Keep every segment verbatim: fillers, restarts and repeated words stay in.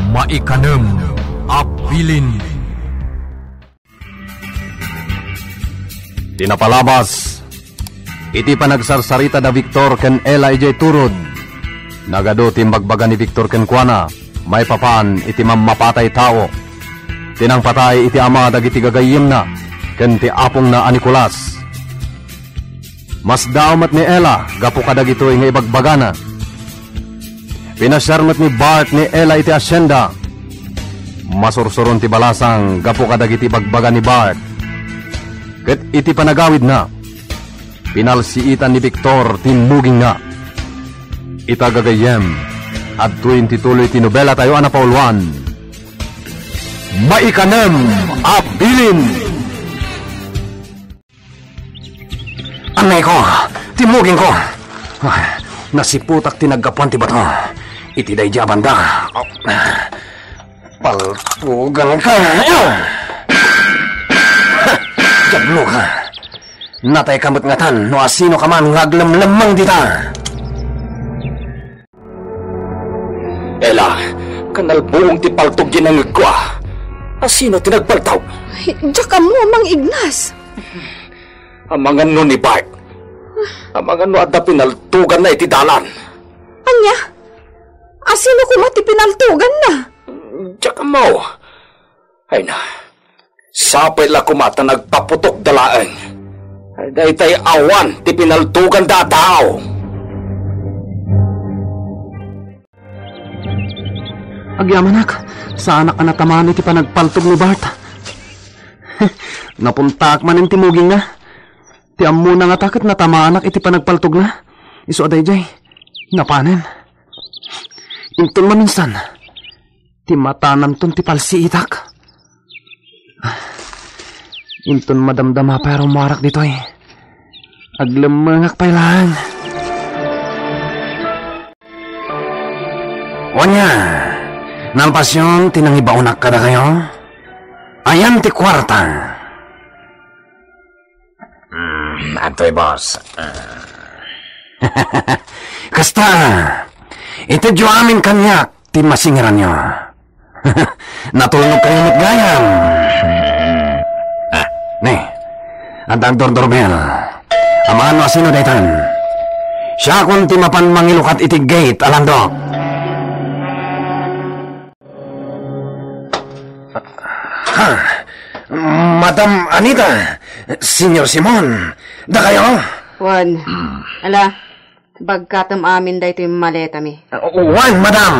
Maikanem a bilin. Ti napalabas, iti panagsarsarita da Victor ken Ella idiay turod, nagadu ti imbagbaga ni Victor kenkuana maipapan iti mammapatay tao. Ti nangpatay iti ama dagiti gagayyemna ken ti apongna a Nicolas. Masdaaw met ni Ella gapu kadagitoy nga ibagbagana. Pinasiar met ni Bart ni Ella iti hacienda. Masursuron ti balasang gapu kadagiti bagbaga ni Bart. Ket iti panagawidna, pinalsiitan ni Victor ti mugingna. Ita gagayyem, adtoyen ti tuloy ti nobelatayo a napauluan. Maikanem a bilin. Annayko, ti mugingko. Ah, nasiputak ti naggapuan ti bato. Iti daydi a banda. Paltuganka. Diabloka. Natayka met ngatan no asinoka man nga aglemlemmeng dita. Ella, kanalbuong ti paltog ti nangngegko, a. Asino ti nagpaltog? Ay, diak ammo, Mang Ignas. Amangan no ni Bart? Amangan no adda pinaltoganna iti dalan? Ania? Asino koma ti pinaltoganna? Diak ammo. Ay na, sapay la koma ta nagpaputokda laeng. Ay, daytay awan ti pinaltoganda a tao. Agyamanak, saanak a natamaan iti panagpaltog ni Bart. Napuntaak manen ti mugingna. Ti ammona ngata ket natamaanak iti panagpaltogna. Isu a daydiay, napanen. Inton maminsan, ti matananton ti palsiitak. Inton madamdama pay a rummuarak ditoy, aglemmengak pay laeng. Wen, nalpasyon ti nangibaonak kadakayo? Ayan ti kuarta. Hmm, adtoy, boss. Ah. Kasta, itedyo amin kaniak ti masingeranyo. Natulnog kayo met gayam. Ah, ne, adda agdordorbel. Amangan no asino daytan. Siakon ti mapan mangilukat iti gate a landok. Ha? Madam Anita, Senyor Simon, dakayo? Wen. Ala, bagkatem amin daytoy maletami. Wen, madam.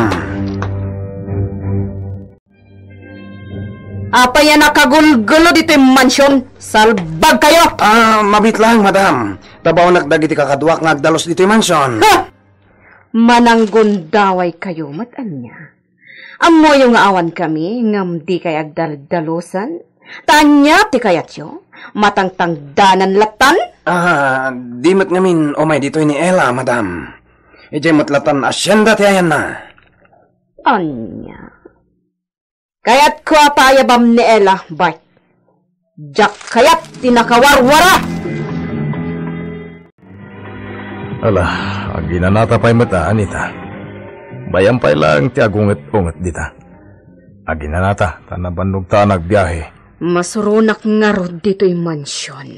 Apay a nakagulgulo ditoy mansion? Salbag kayo! Ah, mabiit laeng, madam. Tabaonak dagiti kakaduak nga agdalus ditoy mansion. Ha! Mananggundaway kayo met ania? Ammoyo nga awan kami ngem dikay agdaldalusan? Ta ania ti kayatyo? Matangtangdanan lattan? Ah, di met ngamin umay ditoy ni Ella, madam. Idiay met lattan hacienda ti ayanna. Ania? Kayatko a paayabam ni Ella, Bart. Diak kayat ti nakawarwara! Ala, aginanata pay met a, Anita. Bayam pay laeng ti agunget-unget dita. Aginanata, ta nabannogta a nagbiahe. Masuronak ngarud ditoy mansion.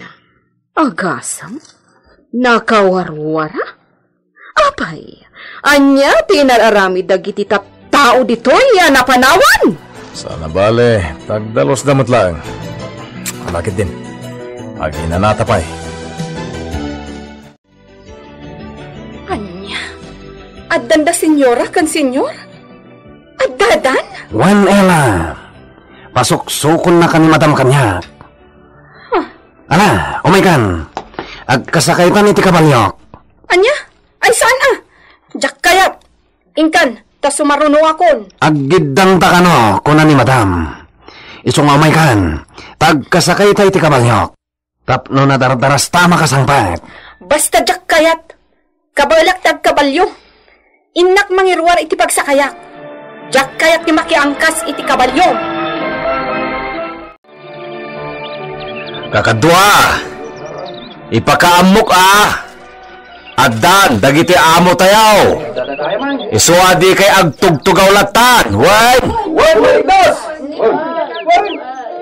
Agasem? Nakawarwara? Apay, ania ti inar-aramid dagiti tattao ditoy a napanawan? Saan a bale, ta agdalusda met laeng. Ala ketdin, aginanata pay. Ania? Addanda senyora ken senyor? Addadan? Wen, Ella. Pasuksukonnaka ni madam kaniak. Huh. Ala, umaykan. Agkasakaytan iti kabalyok. Ania? Ay, saan a? Diak kayat. Inkan, ta sumarunoakon. Aggiddangta kano, kuna ni madam. Isu nga umaykan, ta agkasakayta iti kabalyok. Tapno nadardarasta a makasangpet. Basta diak kayat. Kabaelak ti agkabalio. Innak mangiruar iti pagsakayak. Diak kayat ti makiangkas iti kabalio. Kakadua, ipakaammok a Addan dagiti amo tayo. Isu a dikay agtugtugaw lattan. Wen?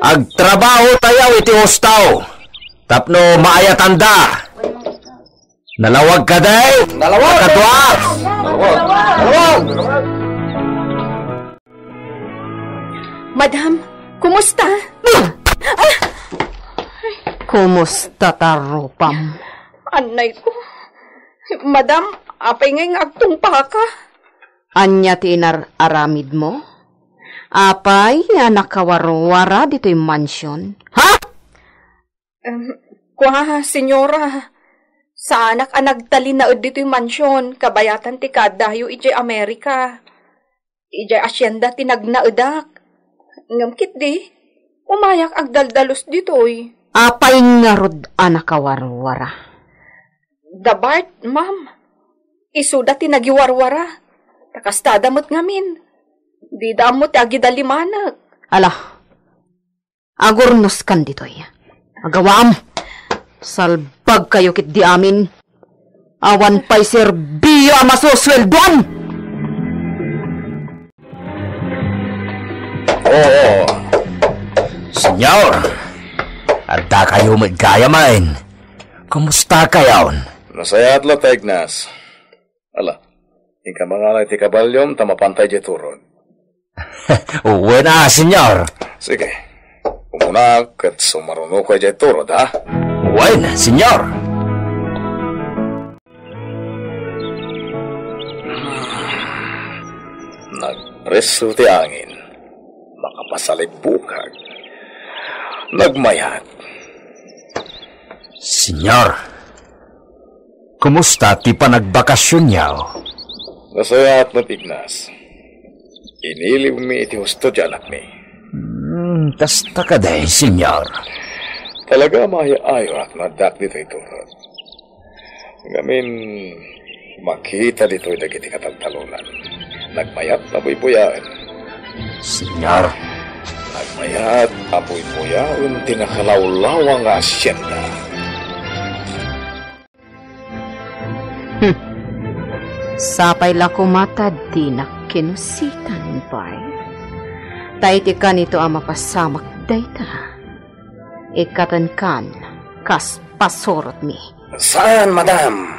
Agtrabaho tayo iti husto. Tapno maayatanda. Nalawag kadi? Nalawag! Kadua! Nalawag! Nalawag! Madam, kumusta? Ah! Kumusta ta rupam? Annay ko. Madam, apay ngay nga agtungpaka? Ania ti inar-aramidmo? Apay a nakawarwara ditoy mansion? Ha? Em, kua, senyora, saanak a nagtalinaed ditoy mansion, kabayatan ti kaaddayo idiay Amerika. Idiay asienda ti nagnaedak. Ngem ketdi, umayak agdaldalus ditoy. Apay ngarud a nakawarwara? Da Bart, ma'am. Isuda ti nagiwarwara. Ta kastada met ngamin. Dida ammo ti agidalimanek. Ala, agurnoskan ditoy. Agawaam. Salbagkayo ketdi amin. Awan pay serbio a masusueldoan. Oo. Senyor, adda kayo met gayamen. Kumusta kayon? Nasayaat latta, Ignas. Ala, inka mangala iti kabalyom ta mapanta idiay turod. Wen a, senyor. Sige. Umuna ket sumarunoka idiay turod, ha? Wen, senyor. Nagpreso ti angin. Makapasalibbukag. Nagmayat. Senyor, kumusta ti panagbakasionyo? Nasayaat met, Ignas. Iniliwmi iti husto ti anakmi. Hmm, kasta kadi, senyor. Talaga a maayo-ayoak no addaak ditoy turod. Ngamin, makita ditoy dagiti kataltalonan. Nagmayat a buybuyaen. Senyor. Nagmayat a buybuyaen ti nakalawlawa nga asienda. Hmm. Sapay la koma ta dinak kinusitan, Bart. Ta iti kanito a mapasamak dayta, ikkatenkan kas pasurotmi. Saan, madam.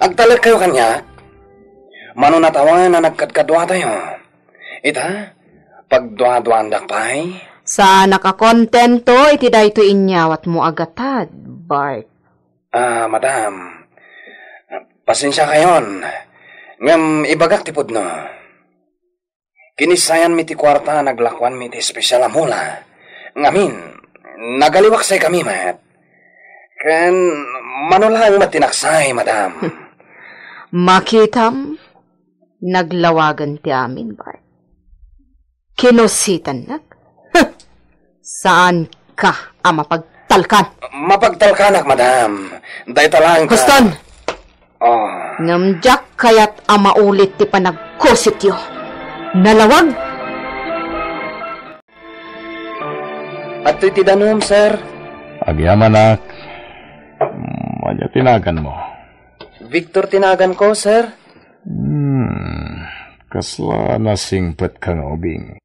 Agtalekkayo kaniak? Mano natawan a nagkadkaduatayo. Ita, pagduaduaandak pay. Saanak a kontento iti daytoy inyawatmo a gatad, Bart. Ah, madam, pasensiakayon, ngem ibagak ti pudno. Kinissayanmi ti kuarta a naglakuanmi iti espesial a mula. Ngamin, nagaliwaksay kami met. Ken mano laeng met ti naksay, madam. Makitam, naglawagen ti amin, Bart. Kinusitannak? Huh! Saanka a mapagtalkan? Mapagtalkanak, madam. Dayta laeng ka. Huston! Oh. Ngem diak kayat a maulit ti panagkusityo. Nalawag? Adtoy ti danum, sir. Agyamanak. Mm, ania ti naganmo? Victor ti naganko, sir. Hmm, kasla nasingpetka nga ubing.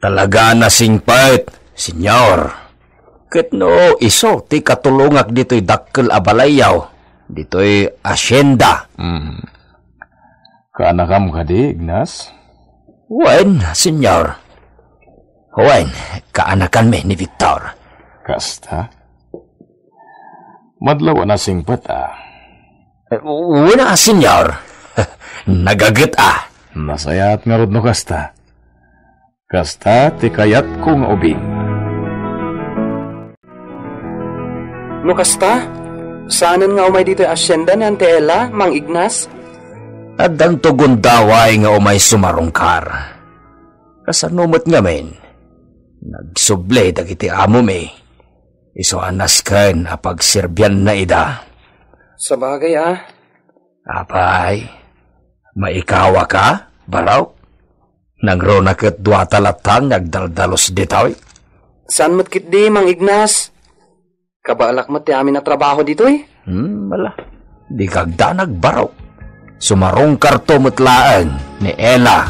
Talaga a nasingpet, senyor. Ket no isu ti katulongak ditoy dakkel a balayyo, ditoy asienda. Hmm. Kaanakam kadi, Ignas? Wen, senyor. Wen, kaanakanmi ni Victor. Kasta? Madlaw a nasingpet a. Eh, wen a, senyor. Nagaget a. Nasayaat ngarud no kasta. Kasta ti kayatko nga ubing. No kasta, saanen nga umay ditoy asienda ni Auntie Ella, Mang Ignas? Addanto gundaway nga umay sumarungkar. Kasano met ngamin? Nagsubli dagiti amomi. Isu a nasken a pagserbianna ida. Sabagay a. Apay, maikawaka, barok? Nangruna ket duata latta nga agdaldalus ditoy? Saan met ketdi, Mang Ignas? Kabaalak met ti amin a trabaho ditoy? Hmm, ala. Di kagda nagbarok. Sumarungkarto met laeng ni Ella.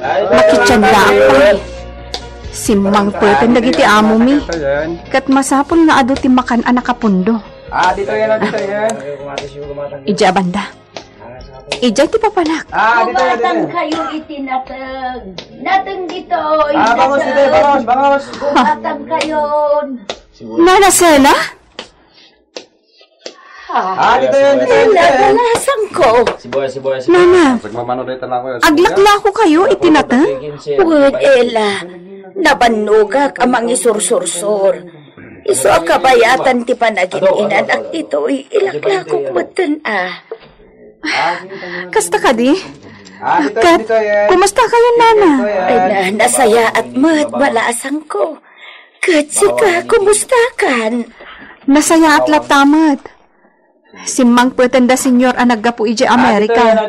Makitiandaak pay. Simmangpeten dagiti amomi. Ket masapul nga adu ti makan a nakapundo. Ah, dito yan, ah, dito yan. Idiay a banda. Idiay ti papanak. Ah, dito yan, dito yan. Gumatang kayo iti nateng. Nateng dito, ah, bangos, dito, bangos, bangos. Gumatang kayo. Nana Sela? Ah, dito yan, dito yan, dito yan. Ella, balasangko. Sibuya, sibuya, sibuya. Nana, aglaklako kayo iti nateng? Wen, Ella. Nabannogak a mangisursursor. Isu a kabayatan ti panagin-inanak itoy, ilaklakok metten a. Kasta kadi? Ket, kumusta kayo, Nana? Ay, na, nasayaat met, balasangko. Ket sika, kumustakan? Nasayaat latta met. Simmangpeten da Señor a naggapu idiay Amerika.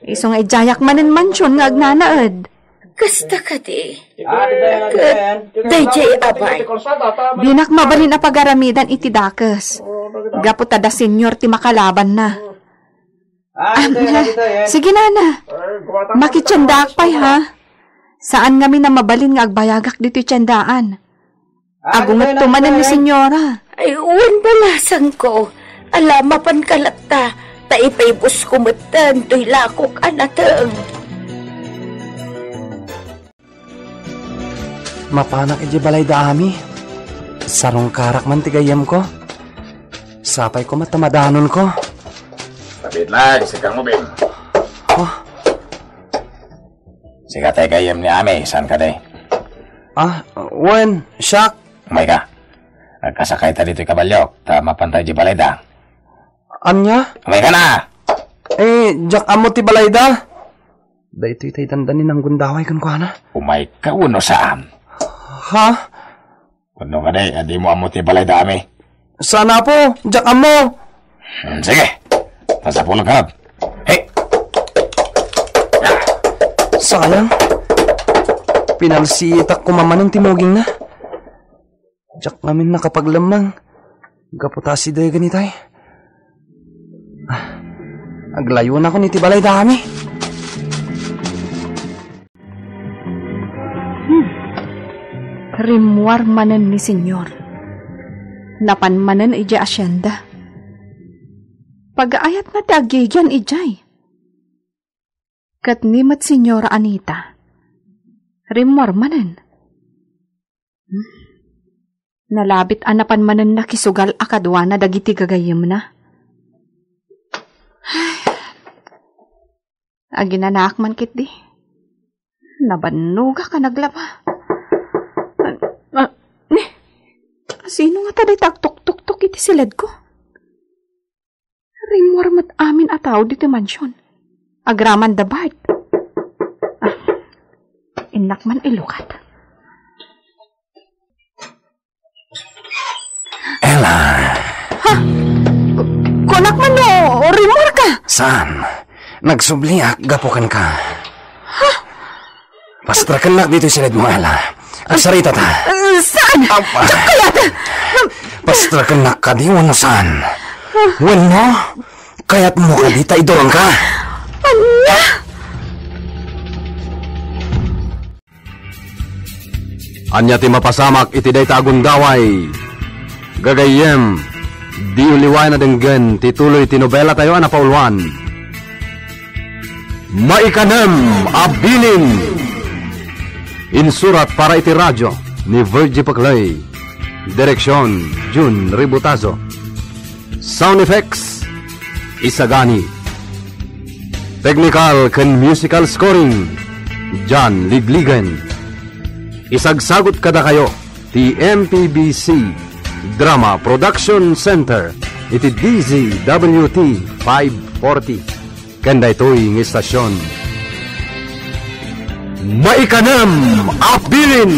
Isu nga idiayak manen mansion nga agnanaed. Kasta kadi. Ket daydiay abay. Dinak mabalin a pagaramidan iti dakes. Gapu ta da Señor ti makalabanna. Ah, sige, Nana. Makitiandaak pay, ha? Saan ngamin a mabalin nga agbayagak ditoy tiandaan. Agunget to manen ni Señora. Ay, wen, balasangko. Ala, mapanka latta, ta ipaibusko metten toy lakok a nateng. Mapanak idiay balay da Ami. Sarungkarak man ti gayyemko. Sapay koma ta madanonko. Kapit lang, sikan mo, Bing. Oh. Sika ti gayyem ni Ami, saan kadi? Ah, wen, siak. Umayka. Agkasakayta ditoy kabaliok, ta mapanta idiay balayda. Ania? Umayka na! Eh, diak ammo ti balayda. Daytoy tay dandani nanggundaway kenkuana. Umayka wenno saan? Ha? Wenno kadi, a dimo ammo ti balayda Ami? Saan, Apo, diak ammo. Hmm, sige. Masapul ka. Hey! Sayang. Pinalsiitak koma manen ti mugingna. Diak ngamin nakapaglemmeng. Gapu ta asidegen itay. Ah, aglayonakon iti balayda Ami. Hmm. Rimmuar manen ni Señor. Napan manen idiay asienda. Pagaayatna ti agigian idiay. Ket ni met Señora Anita. Rimmuar manen. Hmm. Nalabit a napan manen nakisugal a kaduana dagiti gagayyemna. Aginanaak man ketdi. Nabannogak a naglaba. Ah, ah, ne? Sino ngata dayta agtuktuktok iti siledko? Rimmuar met amin a tao ditoy mansion. Agraman da Bart. Ah, innak man ilukat. Ella. Ha? Ku-, kunak man no, rimmuar ka? Saan? Nagsubliak gapu kenka. Ha? Pastrakennak ditoy siledmo, Ella. Agsarita ta. Eh, saan? Apa? Diak kayat. Pastrakennak kadi wenno saan? Wenno, kayatmo kadi ta iduronka? Ania? Ania ti mapasamak iti dayta a gundaway? Gagayyem, diyo liwayan a denggen ti tuloy ti nobelatayo a napauluan. Maikanem a Bilin. Insurat para iti radio ni Virgie Paclay. Direksion, Jun Ributazo. Sound effects, Isagani. Technical ken musical scoring, John Ligligen. Isagsagut kadakayo ti M P B C Drama Production Center iti D Z W T five forty. Ken daytoy nga istasion, Maikanem a Bilin.